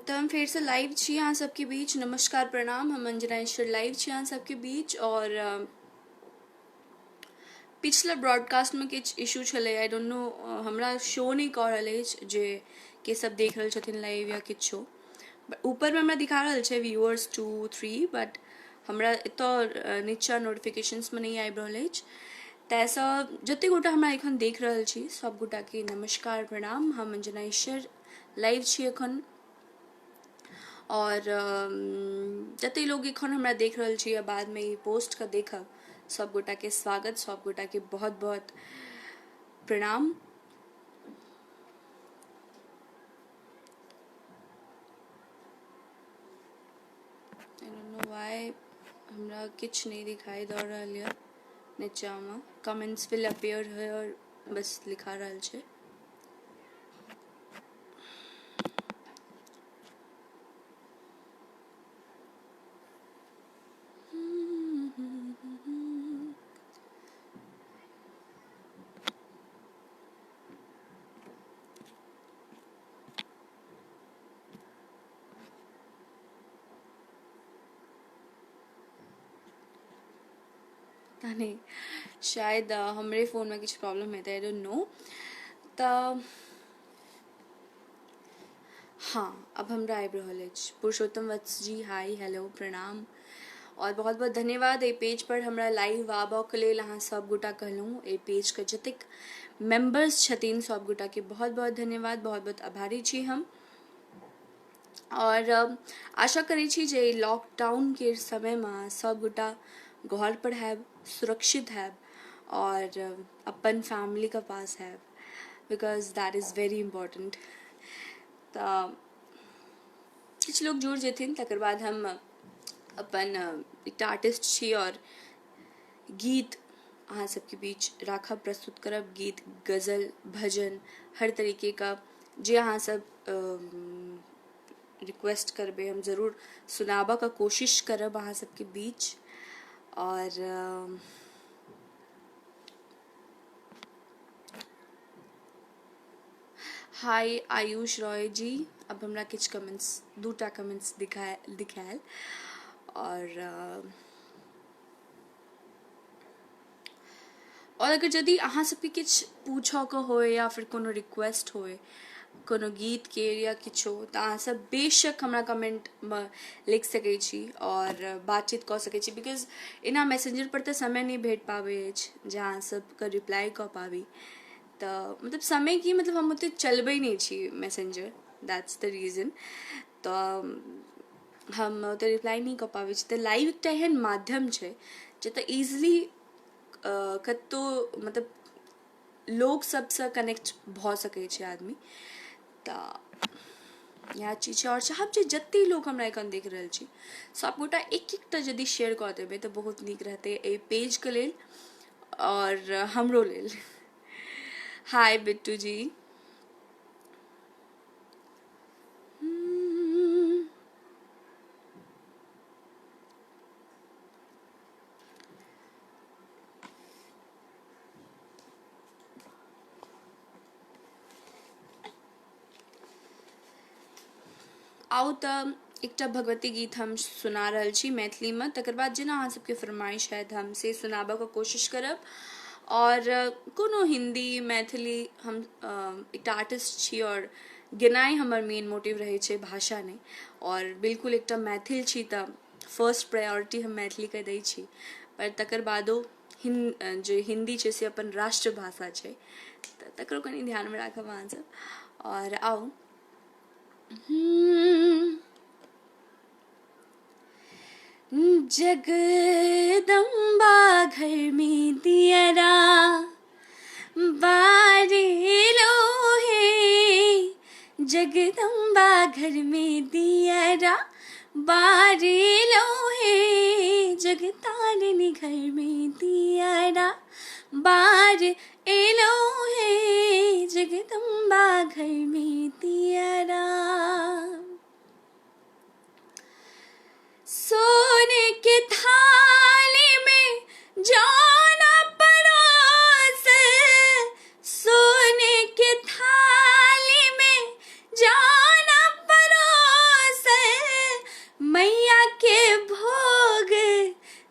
तऽ हम फेरसँ लाइव छी अहाँ सबके बीच। नमस्कार, प्रणाम। हम अंजना ईश्वर लाइव छी अहाँ सबके बीच। और पिछला ब्रॉडकास्टमे किछु इशू छलै, I don't know, हमरा शो नहि कऽ रहल अछि जे के सब देख रहल छथिन लाइव या किछो। ऊपरमे हमरा दिखा रहल छै व्यूअर्स 2 3, बट हमरा एतऽ नीचा नोटिफिकेशंसमे नहि आबि रहल अछि। ताहिसँ जतेक गोटा हमरा एखन देख रहल छी सब गोटाके नमस्कार, प्रणाम। हम अंजना ईश्वर लाइव छी एखन। और जते लोग एखन हमरा देख रहल छी या बादमे ई पोस्ट के देखब, सब गोटा के स्वागत, सब गोटा के बहुत बहुत प्रणाम। I don't know why हमरा किछु नहि दिखाई दऽ रहल यऽ। नीचाँमे कमेंट्स will appear here बस लिखा रहल छै। पता नहि, शायद हमरे फोनमे किछु प्रॉब्लम हेतै, I don't know. तऽ हँ, अब हमरा आबि रहल अछि। पुरुषोत्तम वत्स जी, हाय, हेलो, प्रणाम और बहुत बहुत धन्यवाद एहि पेज पर हमरा लाइव आबऽके लेल अहाँ सब गोटा कहलहुँ। एहि पेजके जतेक मेम्बर्स छथिन सब गोटाके बहुत बहुत धन्यवाद, बहुत बहुत आभारी छी हम। और आशा करै छी जे लॉकडाउनके समयमे सब गोटा घर पर हैब, सुरक्षित हैब और अपन फैमिलीके पास हैब, because that is very important. तऽ किछु लोग जुड़ि जेथिन, तकर बाद हम अपन एकटा आर्टिस्ट छी और गीत अहाँ सबके बीच राखब, प्रस्तुत करब। गीत, गजल, भजन, हर तरीके का जे अहाँ सब रिक्वेस्ट करबै हम जरूर सुनाबऽके कोशिश करब अहाँ सबके बीच। और हाय आयुष रॉय जी, अब हमरा किछु कमेंट्स, दूटा कमेंट्स दिखायल। और अगर यदि अहाँ सबके किछु पूछऽके होय या फिर कोनो रिक्वेस्ट होय कोनो गीतके या किछो, तऽ अहाँ सब बेशक हमरा कमेंटमे लिख सकै छी और बातचीत कऽ सकै छी, because एना मैसेंजर पर तऽ समय नहि भेट पाबै अछि जे अहाँ सबके रिप्लाई कऽ पाबी। तऽ मतलब समय की मतलब हम ओते चलबै नहि छी मैसेंजर, that's the reason. तऽ हम ओते रिप्लाई नहि कऽ पाबै छी। तऽ लाइव एकटा एहन माध्यम छै जतऽ इजिली कतहु मतलब लोक सबसँ कनेक्ट भऽ सकै छै आदमी। तऽ इएह चीज छै। आओर चाहब जे जते लोक हमरा एखन देख रहल छी सबगोटा एक एकटा यदि शेयर कऽ देबै तऽ बहुत नीक रहतै एहि पेजके लेल आओर हमरो लेल। हाय बिट्टू जी। आउ तऽ एकटा भगवती गीत हम सुना रहल छी मैथिलीमे, तकर बाद जेना अहाँ सबके फरमाइश हैत हम से सुनाबऽके कोशिश करब। और कोनो हिन्दी मैथिली, हम एकटा आर्टिस्ट छी और गेनाइ हमर मेन मोटिव रहै छै, भाषा नहि। और बिल्कुल एकटा मैथिल छी तऽ फर्स्ट प्रायोरिटी हम मैथिलीके दै छी, पर तकर बादो जे हिन्दी छै से अपन राष्ट्रभाषा छै, तऽ तकरो कनि ध्यानमे राखब अहाँ सब। और आउ। जगदम्बा घर में दियरा बारे लो हे, जगदम्बा घर में दियरा बारे लो हे जगतारिणी घर में दियारा बार एलो हे जगदम्बा घर में दियारा। सोने के थाली में जाना परोस, सोने के थाली में जाना परोस, मैया के भोग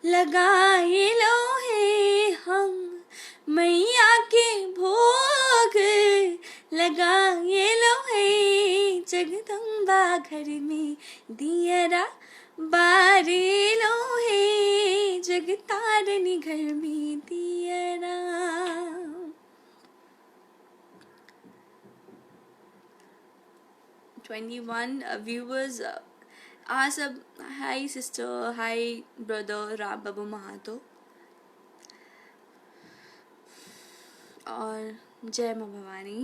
लगाए लो हे हम, मैया के भोग लगाए लो हे जगदम्बा घर में दियरा बारे लो हे जगतारिणी घर में दियरा। 21 व्यूअर्स आ सब। Hi sister, hi brother Ram Babu Mahato और जय माँ भवानी।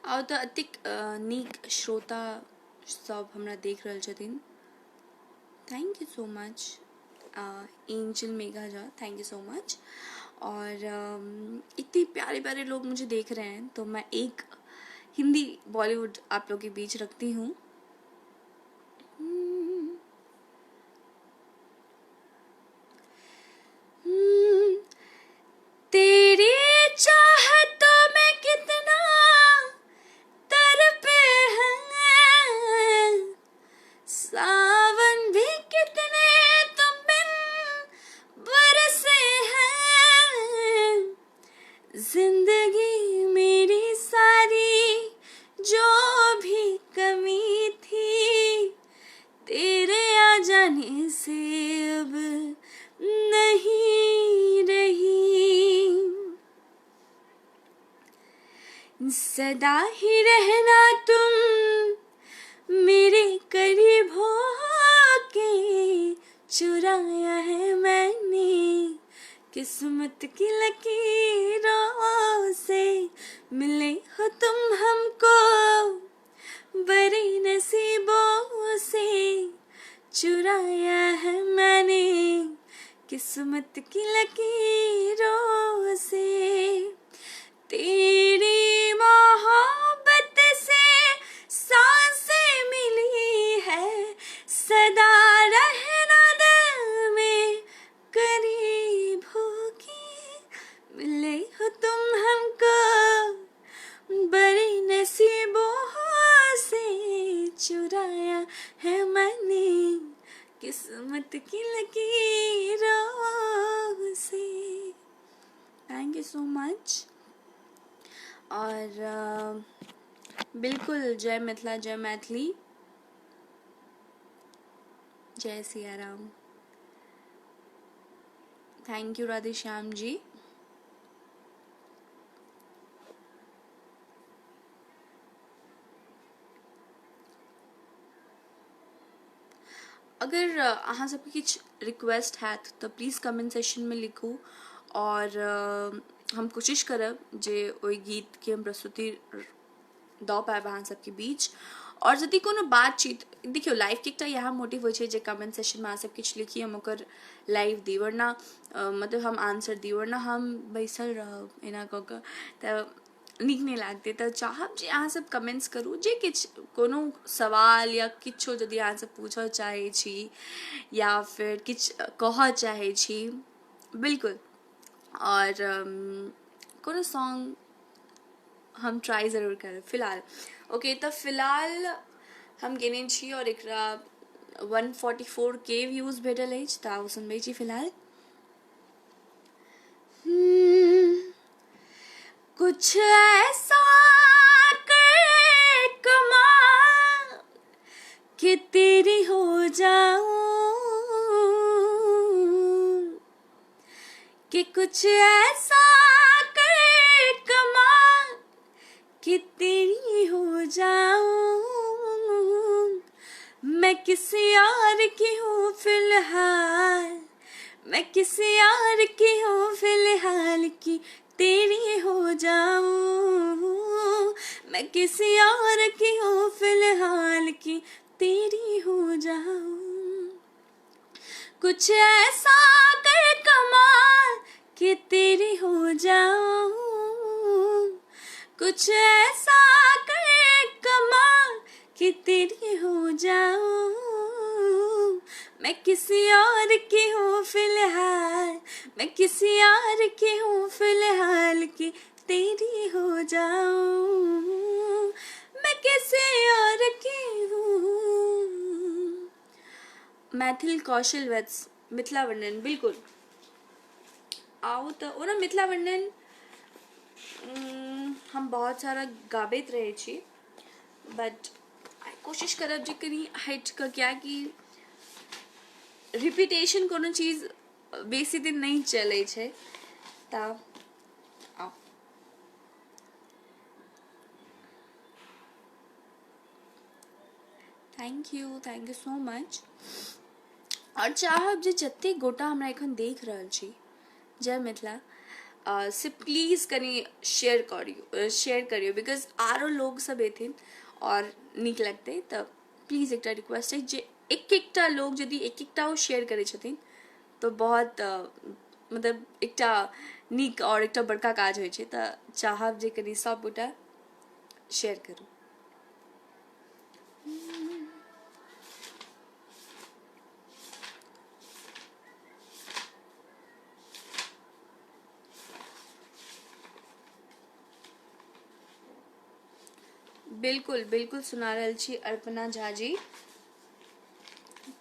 आउ तऽ एतेक नीक श्रोता सब हमरा देख रहल छथिन। Thank you so much Angel Megha Jha, thank you so much. और इतने प्यारे प्यारे लोग मुझे देख रहे हैं, तो मैं एक हिंदी बॉलीवुड आप लोग के बीच रखती हूँ। तेरी चाहतों में कितना तरपे हैं, सावन भी कितने तुम बिन बरसे हैं, जिंदगी मेरी सारी जो भी कमी थी तेरे आ जाने से अब नहीं रही। सदा ही रहना तुम मेरे करीब हो के, चुराया है मैंने किस्मत की लकीरों से, मिले हो तुम हमको बड़े नसीबों से, चुराया है मैंने किस्मत की लकीरों से, तेरी मोहब्बत से सांसें मिली है, सदा रहना दिल में करीब होके, मिले हो तुम हमको बड़े नसीबों से, चुराया है मैंने किस्मत की लकीरों से। Thank you so much. और बिल्कुल जय मिथिला, जय मैथिली, जय Siya Ram. Thank you Radhe Shyam ji. अगर अहाँ सबके किछु रिक्वेस्ट हैत तऽ प्लीज कमेंट सेशन में लिखू और हम कोशिश करब जे ओहि गीतके हम प्रस्तुति दऽ पायब अहाँ सबके बीच। और यदि कोनो बातचीत, देखियौ लाइवके एकटा इएह मोटिव होइ छै जे कमेंट सेशनमे अहाँ सब किछु लिखी, हम ओकर लाइव दी, वरना मतलब हम आंसर दी, वरना हम बैसल रहब एना कऽ कऽ तऽ नीक नहि लागतै। तऽ चाहब जे अहाँ सब कमेंट्स करू, जे किछु कोनो सवाल या किछो यदि अहाँ सब पूछऽ चाहै छी या फिर किछु कहऽ चाहै छी, बिल्कुल। और कोनो सॉन्ग हम ट्राई जरूर करब फिलहाल। ओके, तऽ फिलहाल हम गेने छी और एकरा 144 के व्यूज भेटल अछि, तऽ आब सुनबै छी फिलहाल। कुछ ऐसा कर कमा कि तेरी हो जाऊं, कि कुछ ऐसा कर किसी और की हूँ फिलहाल, मैं किसी और की हूँ फिलहाल की तेरी हो जाऊं, मैं किसी और की हूँ फिलहाल की तेरी हो जाऊं। कुछ ऐसा कर कमाल कि तेरी हो जाऊं, कुछ ऐसा कर कमाल कि तेरी हो जाऊं। मैं किसी और की हूँ फिलहाल, मैं किसी और की हूँ फिलहाल की तेरी हो जाऊं, मैं किसी और की हूँ। मैथिल कौशल वत्स मिथिला वर्णन, बिल्कुल आउ तो ओना मिथिला वर्णन हम बहुत सारा गाबैत रहै छी, बट कोशिश करब जे कनि हटि कऽ, कियाकि रिपीटेशन कोनो चीज बेसी दिन नहि चलै छै। तऽ आउ thank you so much. आओर चाहब जे जतेक गोटा हमरा एखन देख रहल छी, जय मिथिला, से प्लीज कनि शेयर करियौ, शेयर करियौ, because आरो लोग सब एथिन और नीक लगतै। तऽ प्लीज एकटा रिक्वेस्ट अछि जे एक एकटा लोग यदि एक एकटा ओ शेयर करै छथिन तऽ बहुत मतलब एकटा नीक और एकटा बड़का काज होइ छै। तऽ चाहब जे कनि सब गोटा शेयर करू। बिल्कुल बिल्कुल सुना रहल छी अर्पणा झा जी।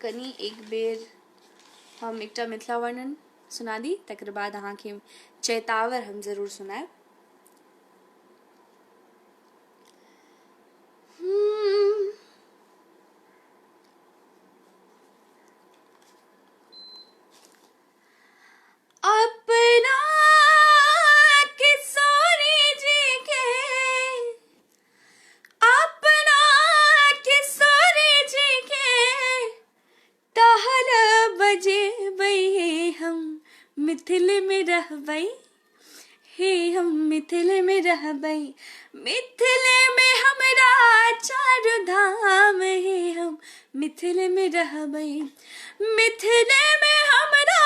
कनि एक बेर हम एकटा मिथिला वर्णन सुना दी, तकर बाद अहाँके चैतावर हम जरूर सुनायब। अपना किशोरी जी के, अपना किशोरी जी के टहल बजेबै हम मिथिल में रहबै, हे हम मिथिल में रहबै, मिथिल में हमरा चारू धाम, हे हम मिथिल में रहबै, मिथिल में हमरा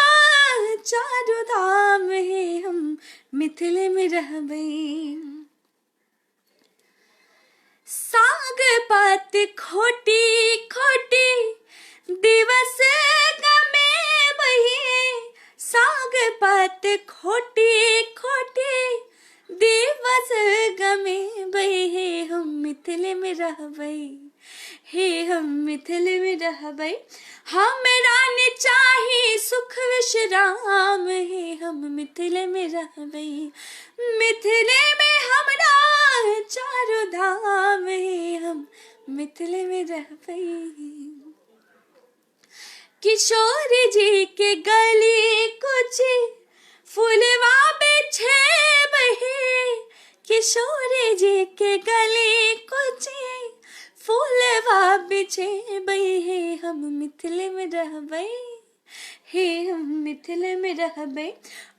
चारू धाम, हे हम मिथिल में रहबै। साग पात खोटी खोटी दिवस गमे बही, साग पात खोटी खोटी दिवस गमे बही, हम मिथिल में रहबै, हे हम मिथिल में रहबै, हमरा ने चाही सुख विश्राम, हे हम मिथिल में रहबै, मिथिल में हमरा चारू धाम, हे हम मिथिल में रहबै। किशोर जी के गली कुछ फुलवा बिछे बहे, किशोर जी के गली कुछ फुलवा बिछे बहे, हम मिथिल में रहबै, हे हम मिथिल में रहबै,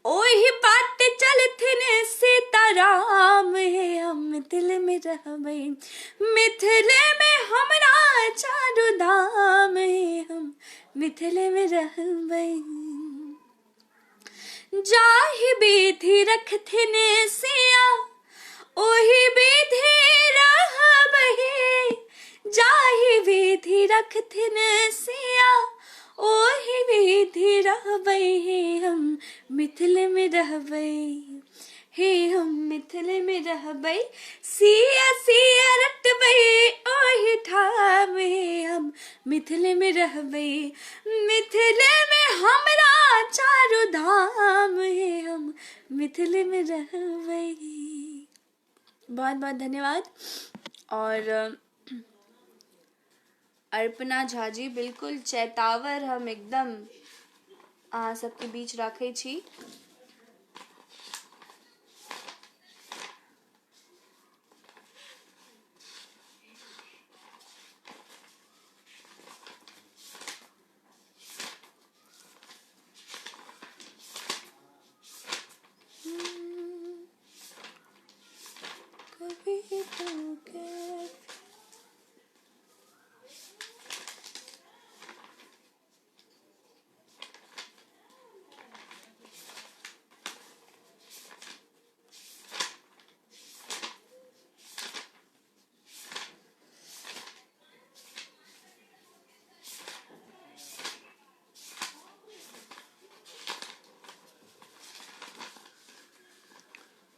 ओही बाट चलथिन सीताराम, हे हम मिथिल में रहबै, मिथिल में हमरा चारू धाम, हे हम मिथिल में रहबै। जाहि विधि रखथिन सिया ओही विधि रहबै, जाहि विधि रखथिन सिया ओही विधि रहबै, हे हम मिथिल में रहबै, हे हम मिथिल में रहबै, सिया सिया रटबै ओही ठाम, हे हम मिथिल में रहबै, मिथिल में हमरा चारू धाम, हे हम मिथिल में रहबै। बहुत बहुत धन्यवाद। और अर्पणा झा जी, बिल्कुल चैतावर हम एकदम अहाँ सबके बीच राखै छी।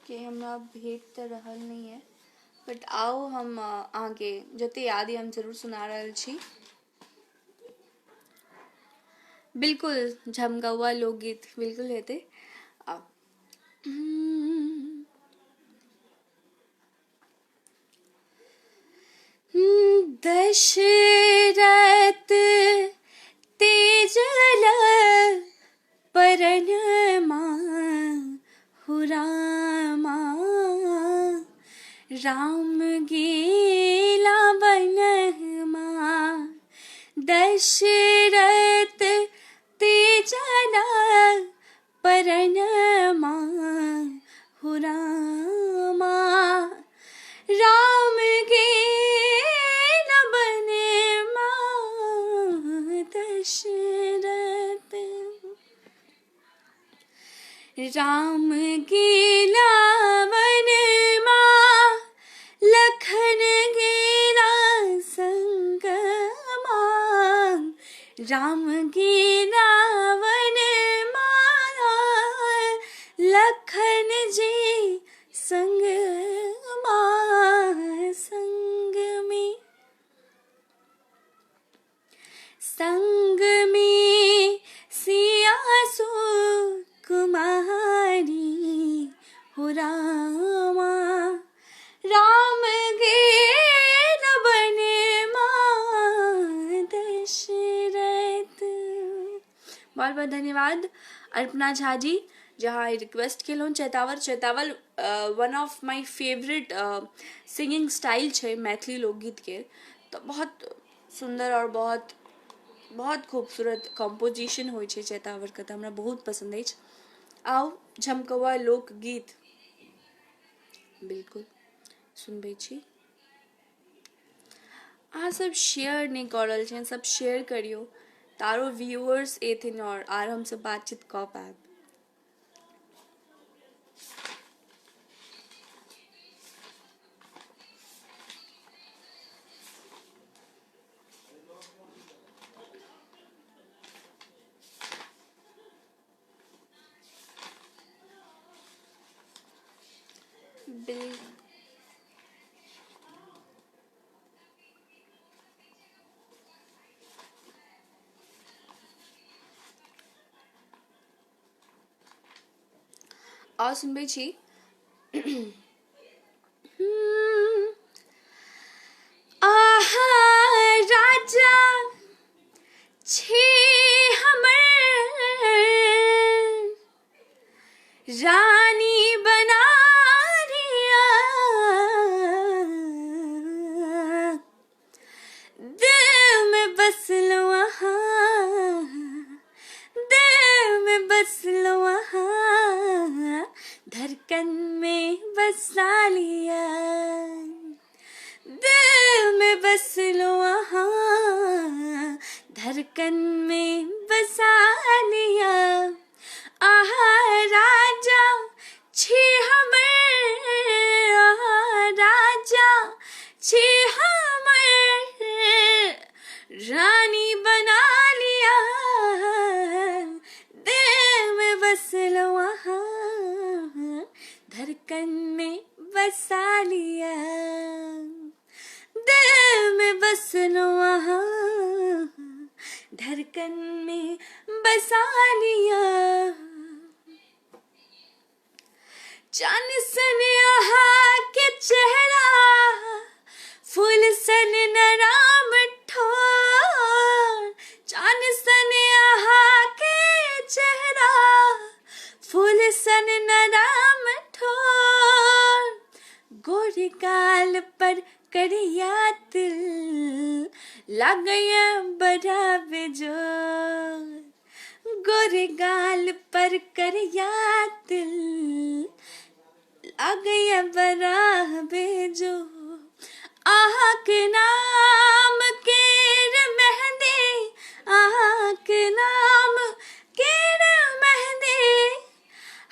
के हमरा भेट तऽ रहल नहि यऽ बट आउ हम अहाँके जते याद यऽ हम जरूर सुना रहल छी। बिल्कुल झमकौआ लोकगीत बिल्कुल हेतै। आउ। दशरथ तेजल परणमा हो रामा, राम गेला वनमा। दशरथ तेजल परणमा हो रामा, राम गेला वनमा। दशरथ राम गेला वनमा, लखन गेला संगमा। राम गेला वनमा, लखन जी संगमा। संग में, संग में सिया सुकुमारी हो रामा, राम गेल वनमा। दशरथ। बहुत बहुत धन्यवाद अर्पणा झा जी, जहाँ रिक्वेस्ट केलहुँ Chaitawar. Chaitawar one of my favourite singing style छै मैथिली लोकगीत के, तऽ बहुत सुन्दर आओर बहुत बहुत खूबसूरत कम्पोजिशन होइ छै चैतावरके, तऽ हमरा बहुत पसन्द अछि। आउ झमकौआ लोकगीत बिल्कुल सुनबै छी। अहाँ सब शेयर नहि कऽ रहल छियनि, सब शेयर करियौ तऽ आरो व्यूअर्स एथिन आओर आर हमसब बातचीत कऽ पायब। बिल आओर सुनबै छी। आहा राजा छी हमर, रानी बना लिया। दिल में बसलो अहाँ, दिल में बसलो अहाँ, धड़कन में बसा लिया। दिल में बसलो अहाँ, धड़कन में बसा लिया। आहा राजा छी हमर, आहा राजा छी हमर, रानी बना लिया। दिल में बसलो अहाँ, धड़कन में बसा लिया। दिल में बसलो अहाँ, धड़कन में बसा लिया। चान सन अहाँ के चेहरा, फूल सन नराम ठोर। चान सन अहाँ के चेहरा, फूल सन नराम ठोर। गोरी गाल पर करिया तिल, लागैया बड़ा बेजोर। गोरे गाल पर करिया तिल, लागैया बड़ा बेजोर। अहाँके नाम केर मेहंदी, अहाँके नाम केर मेहंदी,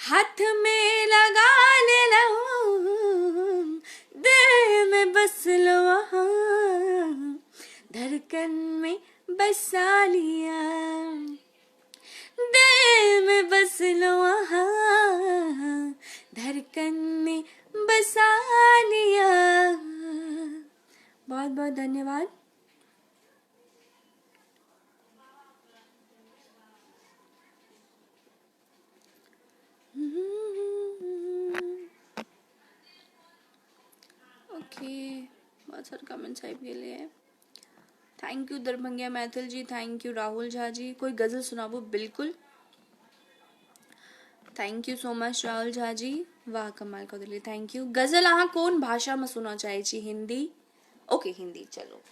हाथ में लगा लेलहुँ। दिल में बसलो अहाँ, धड़कन में बसा लिया। दिल में बसलो अहाँ, धड़कन धड़कन में बसा लिया। बहुत बहुत धन्यवाद। ओके, बहुत सारे कमेंट्स आबि गेलै। Thank you Darbhanga Maithil ji, thank you Rahul Jha ji. कोई गजल सुनाबू? बिल्कुल, thank you so much Rahul Jha ji, वाह कमाल कऽ देलियै, thank you. गजल अहाँ कोन भाषामे सुनऽ चाहै छी? हिंदी? ओके हिंदी, चलो।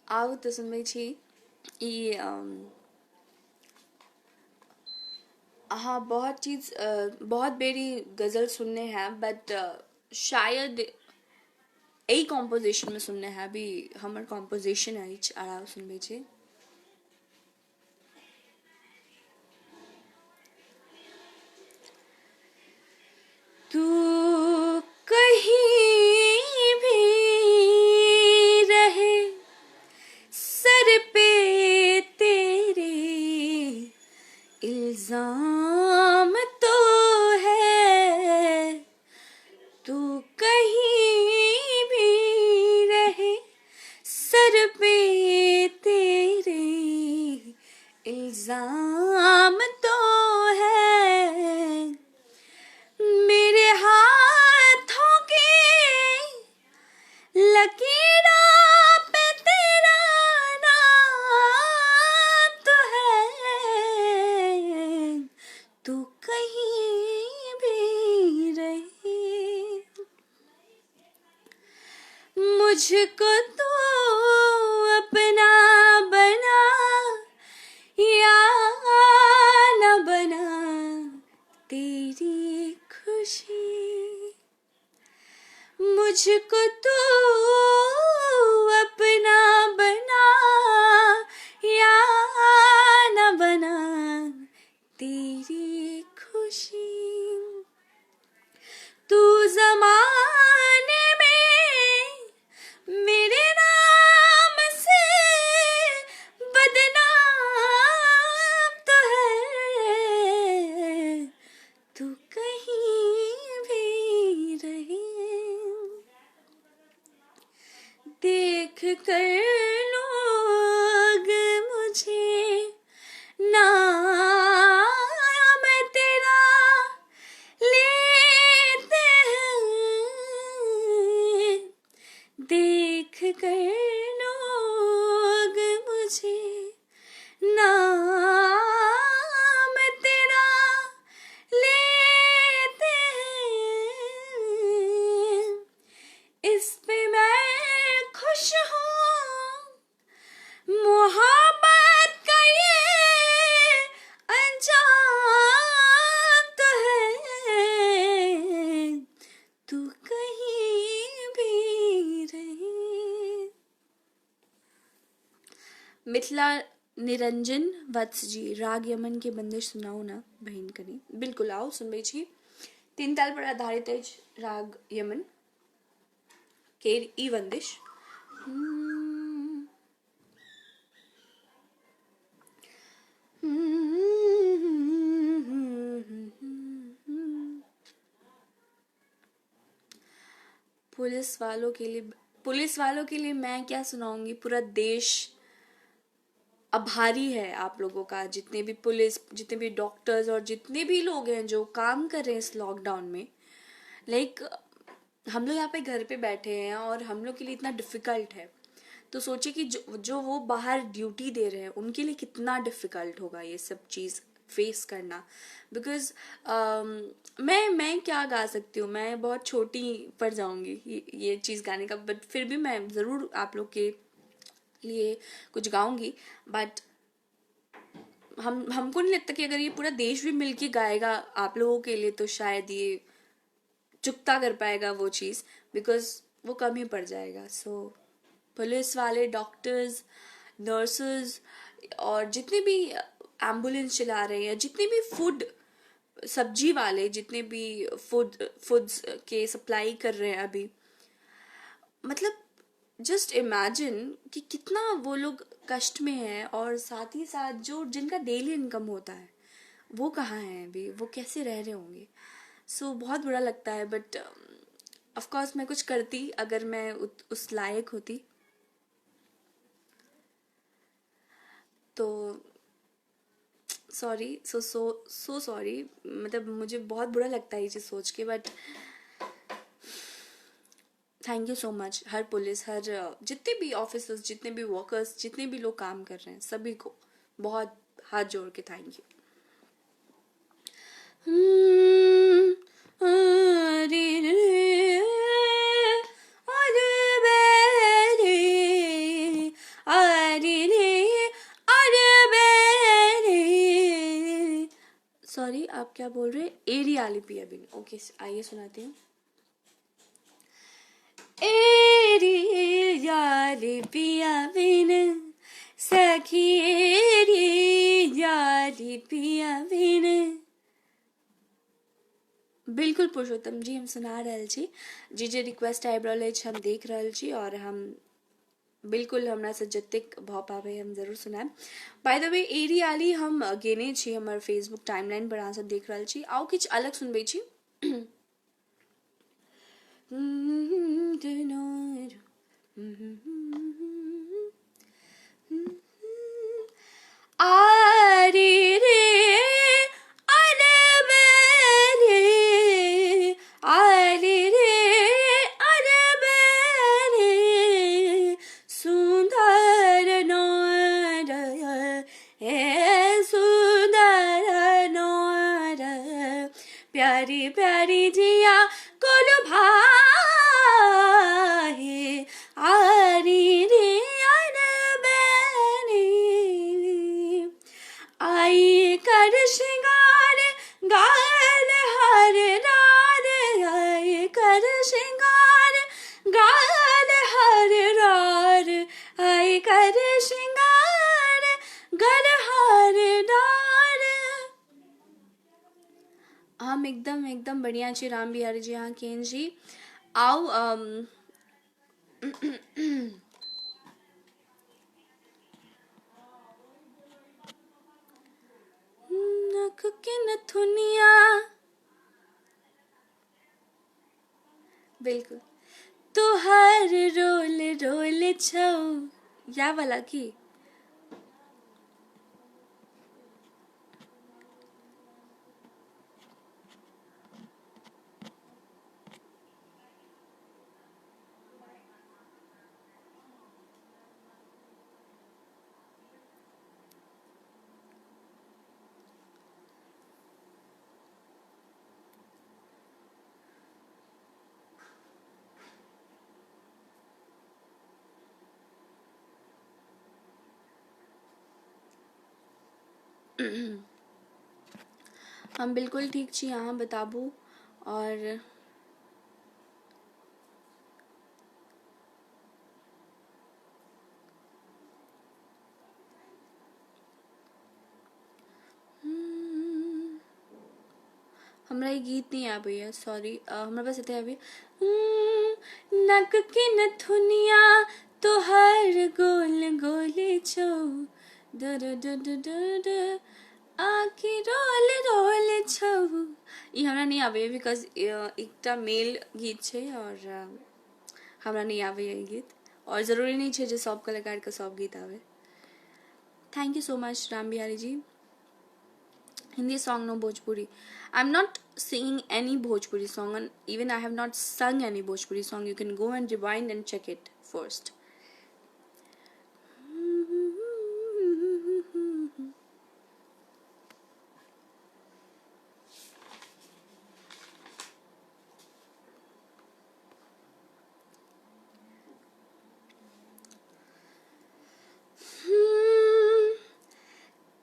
आउ तऽ सुनबै छी ई। अहाँ बहुत चीज बहुत बेरी गजल सुनने हैब, बट शायद एहि कॉम्पोजिशनमे सुनने हैब। ई हमर कॉम्पोजिशन अछि, आर सुनबै छी। तू कहीं भी रहे, सर पे तेरे इल्जाम तो है, तू कहीं भी रहे, सर पे तेरे इल्जाम तो है, मेरे हाथों के लकीरों पे तेरा नाम तो है, तू कहीं भी रहे, मुझको तो अपना बना या न बना, तेरी खुशी, मुझको तो अपना बना या न बना, तेरी खुशी, तू जमाने में मेरे नाम से बदनाम तो है, तू कहीं भी रहे, देख कर लोग मुझे नाम तेरा लेते हैं, देख कर लोग मुझे नाम तेरा लेते हैं, इस पे मैं खुश हूँ, मोहब्बत का ये अंजाम तो है, तू कहीं भी रहे। मिथिला निरंजन वत्स जी, राग यमन के बंदिश सुनाओ ना बहिन कनी। बिल्कुल आओ सुनबै छी। तीन ताल पर आधारित अछि राग यमन केर ई बंदिश। पुलिस वालों के लिए, पुलिस वालों के लिए मैं क्या सुनाऊंगी, पूरा देश आभारी है आप लोगों का, जितने भी पुलिस, जितने भी डॉक्टर्स और जितने भी लोग हैं जो काम कर रहे हैं इस लॉकडाउन में। हम लोग यहाँ पे घर पे बैठे हैं और हम लोग के लिए इतना डिफ़िकल्ट है, तो सोचिए कि जो वो बाहर ड्यूटी दे रहे हैं उनके लिए कितना डिफ़िकल्ट होगा ये सब चीज़ फेस करना। Because मैं क्या गा सकती हूँ, मैं बहुत छोटी पड़ जाऊँगी ये चीज़ गाने का, बट फिर भी मैं ज़रूर आप लोग के लिए कुछ गाऊंगी। बट हमको नहीं लगता कि अगर ये पूरा देश भी मिलके गाएगा आप लोगों के लिए तो शायद ये चुकता कर पाएगा वो चीज़, because वो कम ही पड़ जाएगा। सो पुलिस वाले, डॉक्टर्स, नर्सेज और जितने भी एम्बुलेंस चला रहे हैं, जितने भी फूड सब्जी वाले, जितने भी फूड्स के सप्लाई कर रहे हैं अभी, जस्ट इमेजिन कि कितना वो लोग कष्ट में है, और साथ ही साथ जो जिनका डेली इनकम होता है वो कहाँ है अभी, वो कैसे रह रहे होंगे। सो बहुत बुरा लगता है, बट ऑफ कोर्स मैं कुछ करती अगर मैं उस लायक होती तो। Sorry, so so so sorry, मतलब मुझे बहुत बुरा लगता है ये चीज़ सोच के, but thank you so much her police, हर जितने भी ऑफिसर्स, जितने भी वर्कर्स, जितने भी लोग काम कर रहे हैं, सभी को बहुत हाथ जोड़ के thank you. Sorry, आप क्या बोल रहे हैं? एरी आली पिया बिन। ओके, आइए सुनाती हूँ। एरी आली पिया बिन सखी, एरी आली पिया बिन। बिल्कुल पुरुषोत्तम जी, हम सुना रहल छी। जे जे रिक्वेस्ट आबि रहल अछि हम देख रहल छी, और हम बिल्कुल हमरा से जतेक भऽ पाबै हम जरूर सुनायब। बाय the way, एरी आली हम गेने छी हमर फेसबुक टाइमलाइन पर, अहाँ सब देख रहल छी। आउ किछु अलग सुनबै छी। आरी रे अरे आरी रे अरे सुंदर नौर, हे सुंदर नौर, प्यारी प्यारी जिया कोल भाहे, आरी रे अनबेरी। आई कर श्रृंगार गाल हर रार, आई कर श्रृंगार गाल हर रार, आई कर श्रृंगार गल हर डार। हम एकदम एकदम बढ़िया छी राम बिहारी जी, अहाँ केहन छी? आउ नख के नथुनिया। बिल्कुल, तोहर रोल रोल छौ, या वाला की? हम बिल्कुल ठीक छी, अहाँ बताबू। और हमरा ई गीत नहीं आबैया, सॉरी, हमरा बस एते आबैया। नक के नथुनिया तोहर गोल गोल छौ, डर डर डर डर आखि रोल रोल छौ। ई हमरा नहीं आबैया because एकटा मेल गीत छै और हमरा नहीं आबैया ई गीत, और जरूरी नहीं छै जे सब कलाकार के सब गीत आबे। Thank you so much Ram Bihari ji. Hindi song, no Bhojpuri. I'm not singing any Bhojpuri song, and even I have not sung any Bhojpuri song. You can go and rewind and check it first.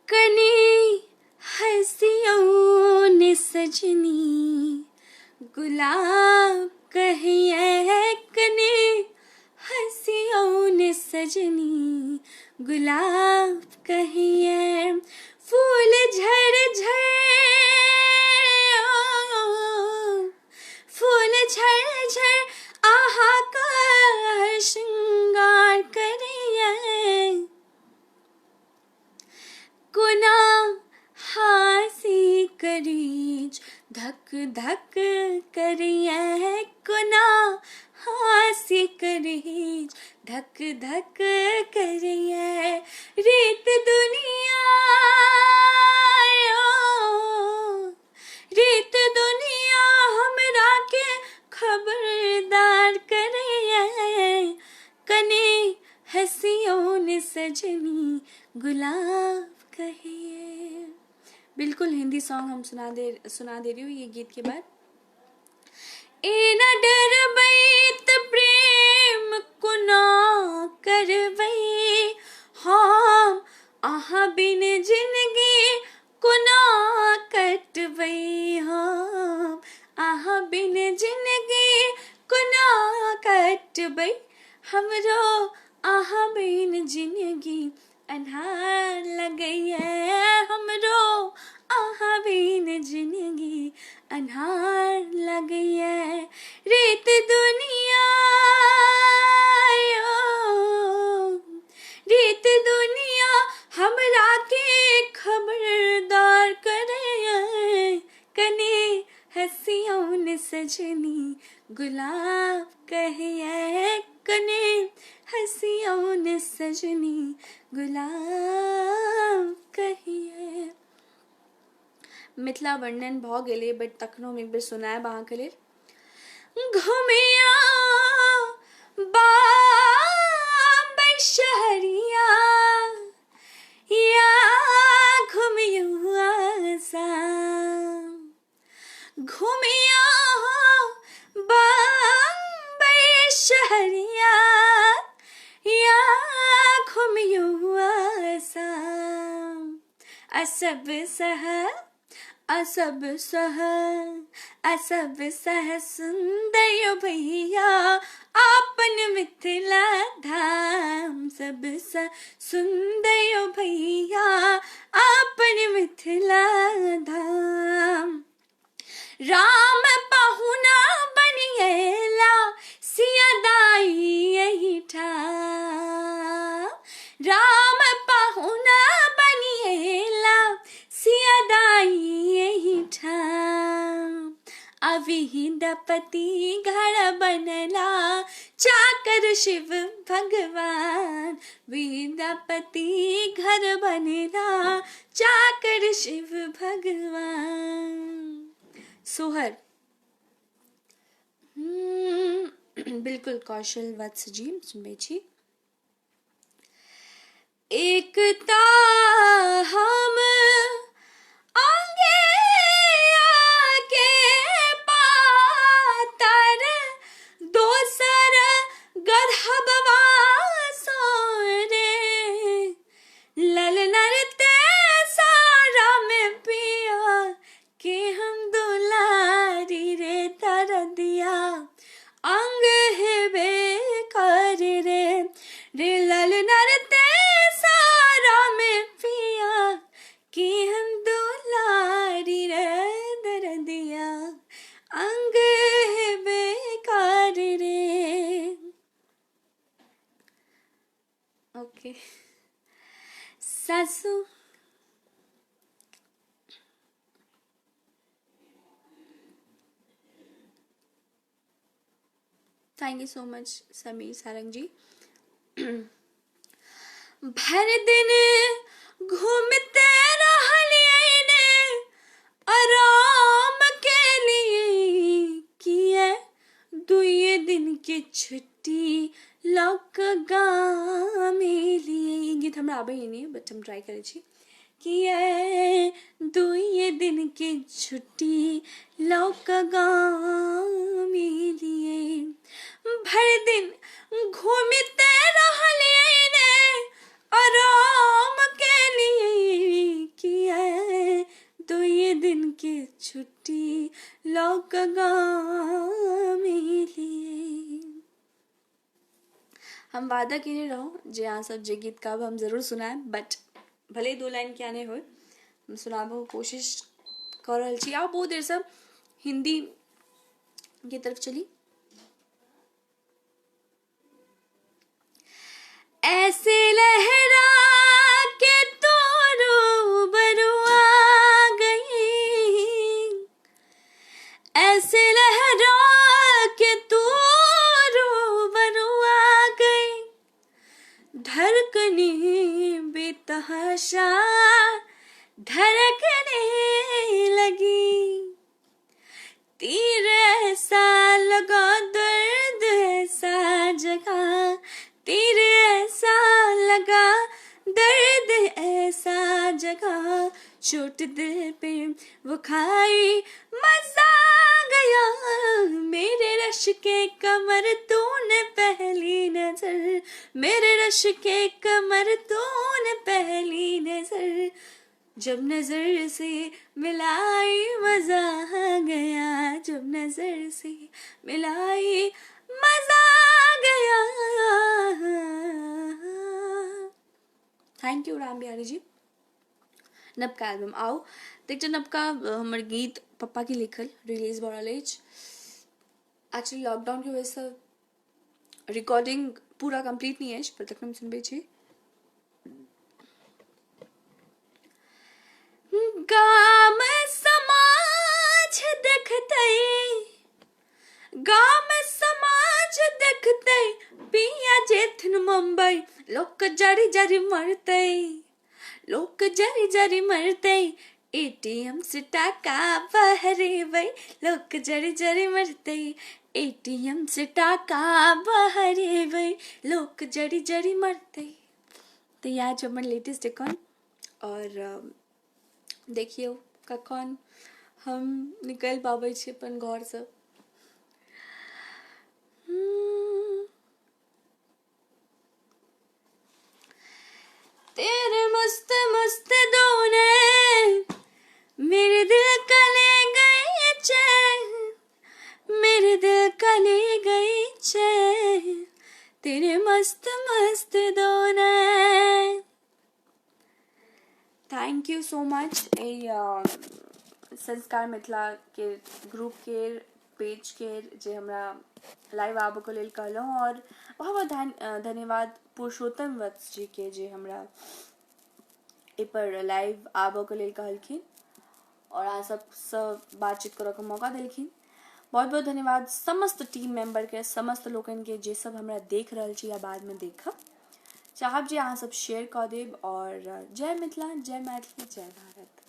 कने हसियों ने सजनी गुलाब कहिए, कने हसियों ने सजनी गुलाब कहिए, फूल झड़ झड़ फूल झड़ झड़ आहा का श्रृंगार कोना हासी करीज, धक धक करैए कोना हासी करीज, धक धक करैए रीत दुनिया, रीत दुनिया हमरा के खबरदार करैए, कने हसियों सजनी गुलाब कहिए। बिल्कुल हिंदी सॉन्ग हम सुना दे रही हूँ ये गीत के बाद। ए न डरबै त प्रेम कोना करबै, हम अहाँ बिन जिंदगी कोना कटबै, हम अहाँ बिन जिंदगी कोना कटबै, हमरो अहाँ बिन जिंदगी अन्हार लगैए, हमरो अहाँ बिन जिंदगी अन्हार लगैए, रेत दुनिया, रेत दुनिया हमरा के खबरदार करैए, कने हसियों सजनी गुलाब कहिए, कने हसियों सजनी गुलाब कहिए। मिथिला वर्णन भऽ गेलै, बट तखनो हम एक बेर सुनायब अहाँके लेल। घुमिया बाम्बई शहरिया या घुमियो आसाम, घुमिया बाम्बई शहरिया या घुमियो आसाम, असब सह असब सह असब सह सुंदर भैया आपन मिथिला धाम, सब सह सुंदर भैया आपन मिथिला धाम, राम पाहुना बनिएला सिया दाई एहिठाम, राम पाहुना बनिएला सिया दाई एहिठाम, अविहिदपति घर बनला चाकर शिव भगवान, विद्यापति घर बनला चाकर शिव भगवान। सोहर बिल्कुल कौशल वत्स जी सुनबै छी। एकता हम आगे आके पातर, दोसर गढ़बवा सोरे, ललनर ते सारा में पिया के हम दुलारी रे, तर दिया अंग हेबे कर रे, रे ललनर ते सारा में पिया के हम दुलारी रे, दर दिया अंग हेबे कर रे। ओके सासू thank you so much Sameer Sarang ji. भर दिन घूमते रहलियै ने आराम के लिए, किए दुए दिन के छुट्टी लक गाम एलियै। ई गीत हमरा आबैए नहि, बट हम ट्राई करै छी। किए दुए दिन के छुट्टी लक गाम एलियै, भर दिन घूमते रहलियै ने आराम के लिए, किए दुए दिन के छुट्टी लक गाम एलियै। हम वादा केने रहौं जे अहाँ सब जे गीत कहब हम जरूर सुनायब, बट भले दो लाइन किया नहि होय, हम सुनाबऽ कोशिश कऽ रहल छी। आब बहुत देरसँ हिंदी के तरफ चली। ऐसे लहरा के तो आशा धड़कने लगी। तीर ऐसा लगा दर्द ऐसा जगा, तीर ऐसा लगा दर्द ऐसा जगा, चोट दिल पे वो खाई मजा गया। मेरे रश के कमर तूने पहली नजर, मेरे रश के कमर तूने पहली नजर, जब नजर से मिलाई मजा आ गया, जब नजर से मिलाई मजा आ गया। Thank you Ram Bihari ji. नबका एल्बम आउ तऽ एकटा नबका हमर गीत पप्पाके लिखल रिलीज भऽ रहल अछि। एक्चुअली लॉकडाउनके वजहसँ रिकॉर्डिंग पूरा कम्प्लीट नहि अछि, पर तखन हम सुनबै छी। गाम समाज देखतै, गाम समाज देखतै, पिया जेथिन मुंबई, लोक जरी जरी मरतै, लोक जरी जरी मरतै, एटीएम से टाका बहरेबै, लोक जरी जरी मरतै, एटीएम से टाका बहरेबै, लोक जरी जरी मरतै। तऽ इएह छै हमर लेटेस्ट एखन। आओर देखियौ कखन हम निकलि पाबै छी अपन घरसँ। तेरे मस्त मस्त दोने मेरे दिल का ले गए चैन, मेरे दिल का ले गए चैन, तेरे मस्त मस्त दोने। Thank you so much एहि संस्कार मिथिला के ग्रुप के पेज के जे हमरा लाइव आबऽके लेल कहलहुँ, और बहुत बहुत धन्यवाद पुरुषोत्तम वत्स जी के जे हमरा एहिपर लाइव आबऽके लेल कहलखिन और अहाँ सबसँ बातचीत करऽके मौका देलखिन। बहुत बहुत धन्यवाद समस्त टीम मेम्बरके, समस्त लोकनिके जे सब हमरा देख रहल छी या बादमे देखब। चाहब जे अहाँ सब शेयर कऽ देब। और जय मिथिला, जय मैथिली, जय भारत।